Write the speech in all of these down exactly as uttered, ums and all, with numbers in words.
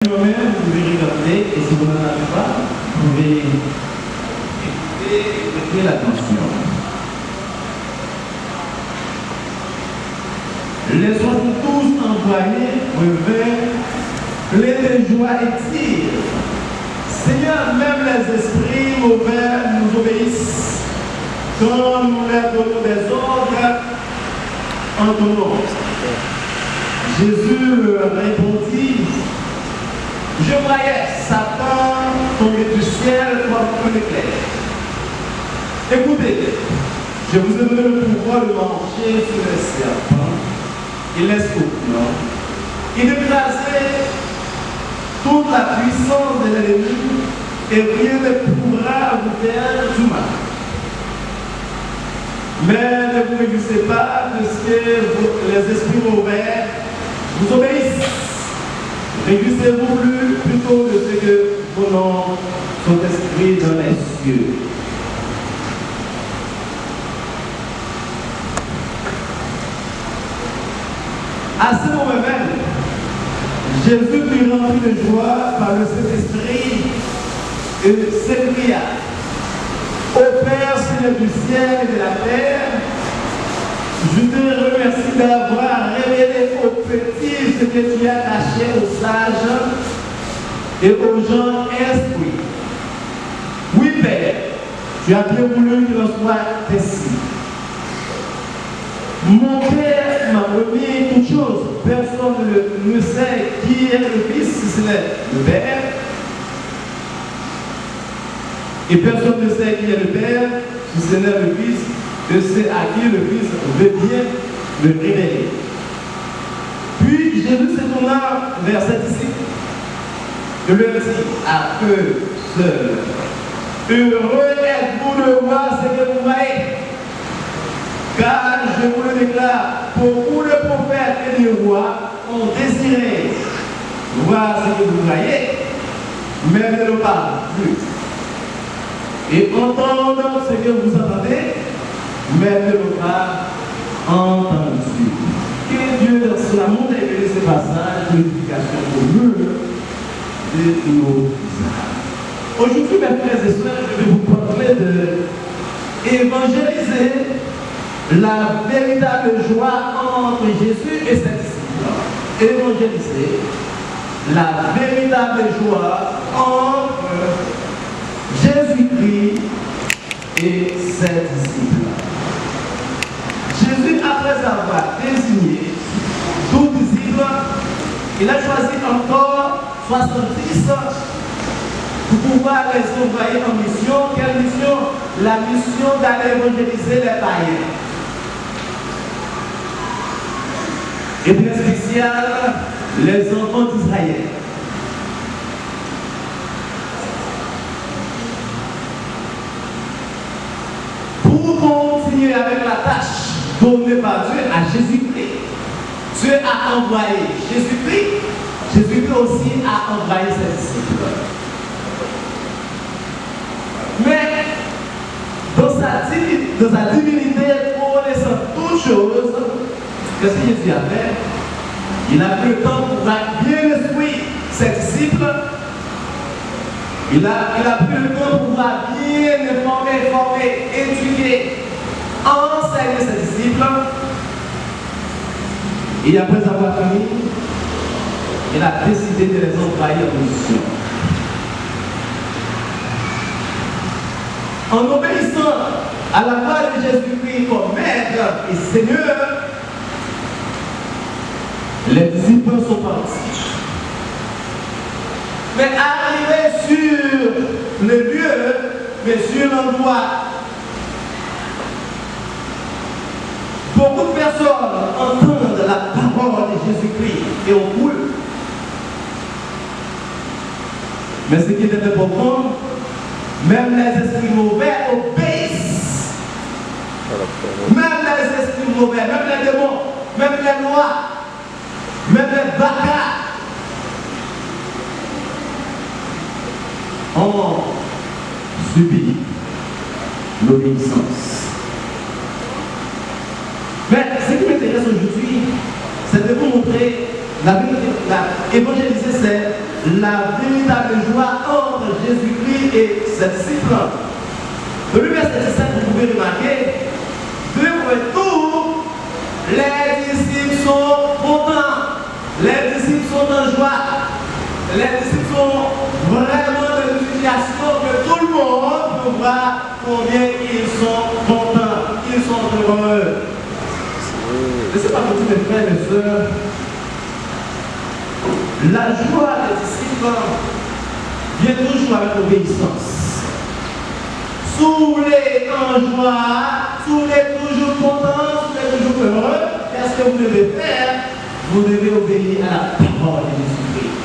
Mwen menm, vous pouvez regarder, et si vous n'en avez pas, vous pouvez écouter et prêter attention. Les soixante-douze envoyés revinrent pleins de joie et dirent, Seigneur, même les esprits mauvais nous obéissent quand nous leur donnons des ordres en ton nom. Jésus leur répondit, Je voyais Satan tomber du ciel comme un éclair. Écoutez, je vous ai donné le pouvoir de marcher sur les serpents et les scorpions et d'écraser toute la puissance de l'ennemi, et rien ne pourra vous faire du mal. Mais ne vous réjouissez pas de ce que vos- les esprits mauvais vous obéissent. Réjouissez-vous plus, plutôt de ce que vos noms sont inscrits dans les cieux. À ce moment même, Jésus fut rempli de joie par le Saint-Esprit et s'écria, Ô Père, Seigneur du ciel et de la terre, je te remercie d'avoir révélé aux petits ce que tu as caché aux sages et aux gens instruits. Oui, Père, tu as bien voulu qu'il en soit ainsi. Mon Père m'a remis toutes choses. Personne ne, ne sait qui est le Fils, si ce n'est le Père. Et personne ne sait qui est le Père, si ce n'est le Fils, et ceux à qui le Fils veut bien le révéler. Puis Jésus se tourna vers ses disciples et leur dit, À eux seuls, Heureux êtes-vous de voir ce que vous voyez. Car je vous le déclare, beaucoup de prophètes et de rois ont désiré voir ce que vous voyez, mais ne l'ont pas vu. Et entendre ce que vous entendez, mais ne l'ont pas entendu. Que Dieu, dans son amour, ait béni ce passage de l'édification pour nous de nos âmes. Aujourd'hui, mes frères et sœurs, je vais vous parler de évangéliser la véritable joie entre Jésus et ses disciples. Évangéliser la véritable joie entre Jésus-Christ et ses disciples. Jésus, après avoir désigné douze disciples, il a choisi encore soixante-dix pour pouvoir les envoyer en mission. Quelle mission? La mission d'aller évangéliser les païens. Et très spécial, les enfants d'Israël. Pour continuer avec la tâche donnée par Dieu à Jésus-Christ, Dieu a envoyé Jésus-Christ, Jésus-Christ aussi a envoyé ses disciples. Mais dans sa, divi- dans sa divinité, connaissant toutes choses, qu'est-ce que Jésus a fait? Il a pris le temps pour bien instruire ses disciples. Il a, il a pris le temps pour pouvoir bien informer, former, éduquer, enseigner ses disciples. Et après avoir fini, il a décidé de les envoyer en mission. En obéissant à la voix de Jésus-Christ comme Maître et Seigneur, les disciples sont partis. Mais arrivés sur le lieu, mais sur l'endroit, beaucoup de personnes entendent la parole de Jésus-Christ et on coule. Mais ce qui était important, même les esprits mauvais obéissent. Même les esprits mauvais, même les démons, même les lois, même les baka ont subi l'obéissance. Mais ce qui m'intéresse aujourd'hui, c'est de vous montrer la vérité. La, évangéliser, c'est La véritable joie entre Jésus-Christ et ses disciples. Dans le verset dix-sept, vous pouvez remarquer, de retour, les disciples sont contents. Les disciples sont en joie. Les disciples sont vraiment dans une situation que tout le monde peut voir combien ils sont contents, ils sont heureux. Laissez-moi vous dire, mes frères et sœurs, la joie des disciples vient toujours avec l'obéissance. Si vous voulez en joie, si vous voulez toujours content, si vous voulez toujours heureux, qu'est-ce que vous devez faire? Vous devez obéir à la parole de Jésus-Christ.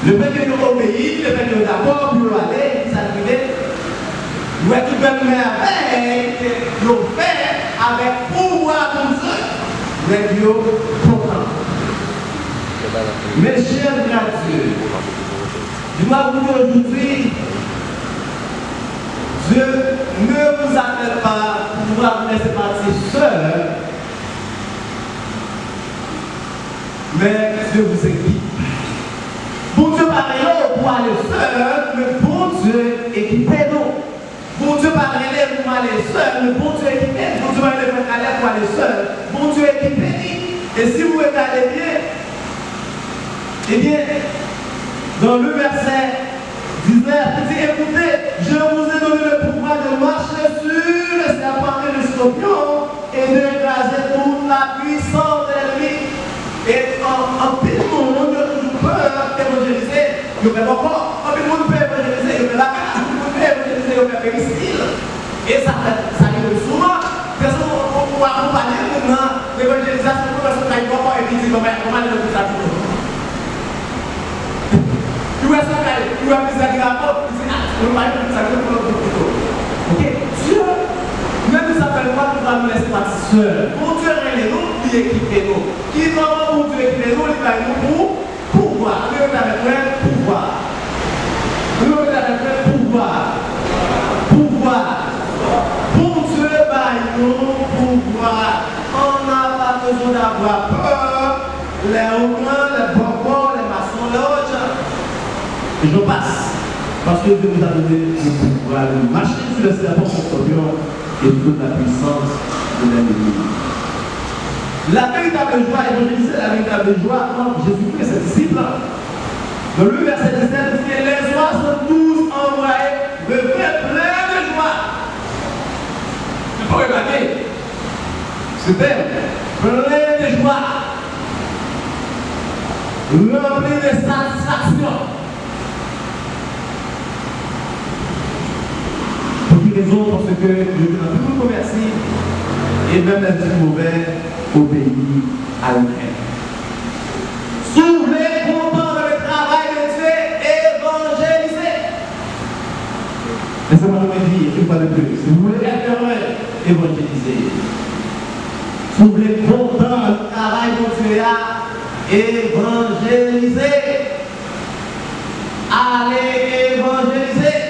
Lefètke yo obeyi, lefètke yo dakò pou yo ale, ki sa k rive? Yo wè tout bèl mèvèy ke yo fè avèk pouvwa Bondye, nèg yo kontan. Mes chers frères, je dois vous dire aujourd'hui, Dieu ne vous appelle pas pour vous laisser partir seul, mais Dieu vous équipe. Bondye pa rele w pou ale sèl, men Bondye ekipe nou. Bondye pa rele pou m ale sèl, men Bondye ekipe m. Bondye pa rele frè Kalèb pou ale sèl. Bondye ekipe li. E si vous regardez bien, eh bien, dans le verset dix-neuf, il dit, écoutez, je vous ai donné le pouvoir de marcher sur les serpents et les scorpions et d'écraser toute la puissance de l'ennemi. E an, anpil moun yo toujou pè evanjelize, yo fè bòkò. Anpil moun pè evanjelize, yo fè lakay. Anpil moun pè evanjelize, yo fè peristil. E sa fè, sa rive souvan. Pèsonn ou, ou, ou akonpaye moun nan evanjelizasyon, pou pèsonn kay bòkò epi di, bon, men, kòman li nan sa pito? Li wè sa kay, li wè mizè ki rapò, li di, a, nou pa yon sa ki pou lòt bout pito. Oke? Dye, menm sa fè nou pa pou pa nou lèse pati sèl. Bondye rele nou, li ekipe nou. Ki manman Bondye ekipe nou, li bay nou pou pouvwa. Ann repete avèk mwen, pouvwa. Ann repete avèk mwen, pouvwa. Pouvwa. Bondye bay nou pouvwa. On n'a pas besoin d'avoir peur. Les ouragans, les bòkò, les maçons, les autres. Et j'en passe. Parce que Dieu nous a donné le pouvoir de marcher sur les serpents, sur les scorpions et toute la puissance de l'ennemi. La véritable joie, évangéliser la véritable joie entre Jésus-Christ et ses disciples. Dans le verset dix-sept, il dit, les soixante-douze envoyés revinrent pleins de joie. Il faut remarquer, c'était plein de joie, rempli de satisfaction. Pou ki rezon? Paske yo te nan tout konvèti, e menm lè yo te move, obeyi a yo menm. Si w vle kontan nan travay Bondye, evanjelize. Laissez-moi le redire une fois de plus. Si vous voulez être heureux, évangélisez. Si w vle kontan nan travay Bondye a, evanjelize. Allez évangéliser.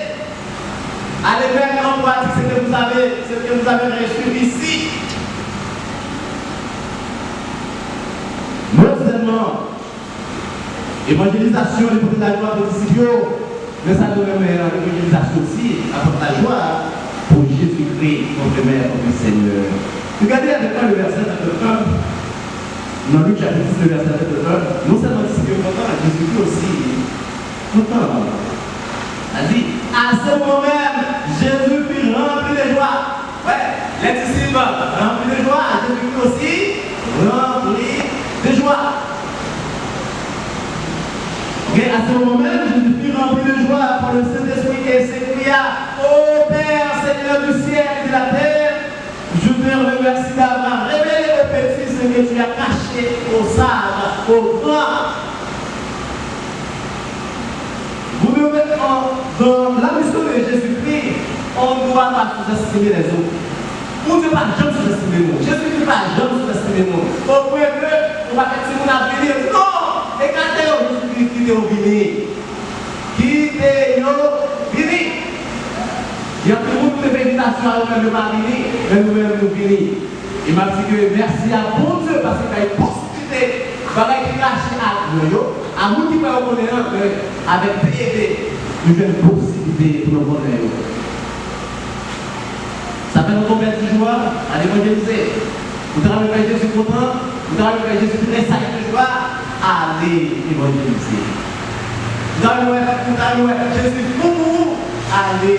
Allez mettre en pratique ce que vous avez, ce que vous avez reçu ici. Non sèlman evanjelizasyon li pote lajwa pou disip yo, men sa nou renmen an evanjelizasyon osi, apòt lajwa pou Jezikri, notre Maître, notre Seigneur. Regardez avec moi le verset trente-neuf. Nan Lik chapit dis, vèsè trannde, non sèlman disip yo kontan, Jezikri osi kontan. Sa di, à ce moment même, Jésus fut rempli de joie. Wè, lè disip ranpli de jwa, Jezikri osi ranpli de jwa. Ok, à ce moment même, Jésus fut rempli de joie par le Saint-Esprit et s'écria, Ô Père, Seigneur du ciel et de la terre, je te remercie d'avoir révélé aux petits ce que tu as caché aux sages, aux grands. Vous devez, en, dans la mission de Jésus-Christ, on ne doit pas sous-estimer les autres. Bondye pa janm sou-estime moun. Jezikri pa janm sou-estime moun. Au point que, yon pakèt timoun ap vini, yo di, non, ekate yo, Jezikri kite yo vini. Kite yo vini. Gen anpil moun ki te fè envitasyon a yo menm yo pa vini, men nou menm nou vini. E m ap di ke mèsi a Bondye paske bay posibilite Bagay ki kache a nou yo, a moun ki pa yo konnen an, men avèk P E P, nou jwenn posiblite pou nou konnen yo. Sa fè nou konvèti jou a, al evanjelize. Ou ta renmen wè Jezi kontan, ou ta renmen wè Jezi trèsayi jou a, ale evanjelize. Ou ta renmen wè, ou ta renmen wè Jezi fou pou ou, ale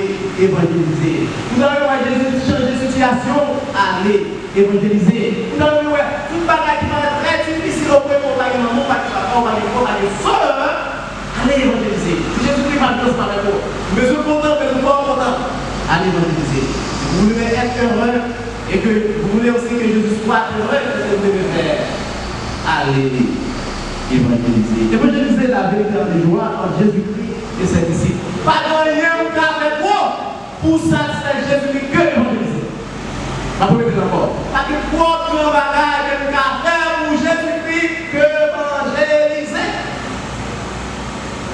evanjelize. Ou ta renmen wè Jezi chanje sitiyasyon w, ale evanjelize. Ou ta renmen wè tout bagay ki parèt trè difisil, ou kwè ke w pa gen manman, w pa gen papa, w pa gen frè, w pa gen sè, ale evanjelize. Si Jezikri pa dous avèk ou, ou bezwen kontan, ou bezwen fè w kontan, ale evanjelize. Si vous voulez être heureux et que vous voulez aussi que Jésus soit heureux, c'est ce que vous devez faire. Ale evanjelize. Evanjelize la véritable joie entre Jésus-Christ et ses disciples. Pa gen anyen ou ka fè twòp pou satisfè Jezikri ke evanjelize. M ap repete l ankò. Pa gen twòp gran bagay ke nou ka fè pou Jezikri ke evanjelize.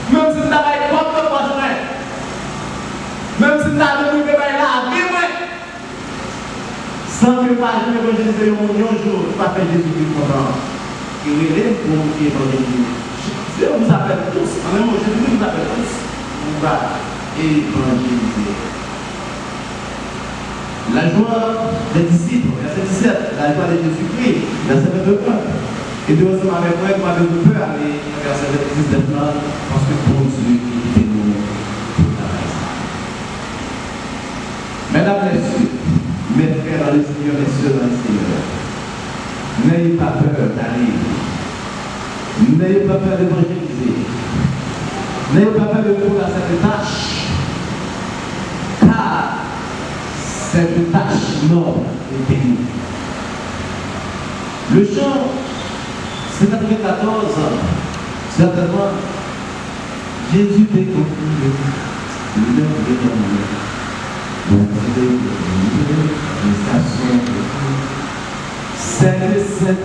Menm si m ta bay kòb nan pòch mwen, menm si m ta rive bay lavi mwen, san ke m pa janm evanjelize yon moun yon jou, m pa fè Jezikri kontan. Li rele m pou m evanjelize. Dieu vous appelle tous, en un mot, Jésus vous appelle tous pou w evanjelize. La joie des disciples, verset dix-sept, la joie de Jésus-Christ, verset vingt-deux. Et de ensemble avec moi, vous avez peur, ale nan verset dix-neuf la, paske Bondye envite nou pou travay sa. Mesdames, Messieurs, mes frères dans le Seigneur, mes sœurs dans le Seigneur, n'ayez pas peur d'aller. N'ayez pas peur d'évangéliser. N'ayez pas peur de répondre à cette tâche, car c'est une tâche noble et bénie. Le chant cent quatre-vingt-quatorze, certainement, Jésus te konfime le vre lanmou. Bondye, les garçons, c'est le Saint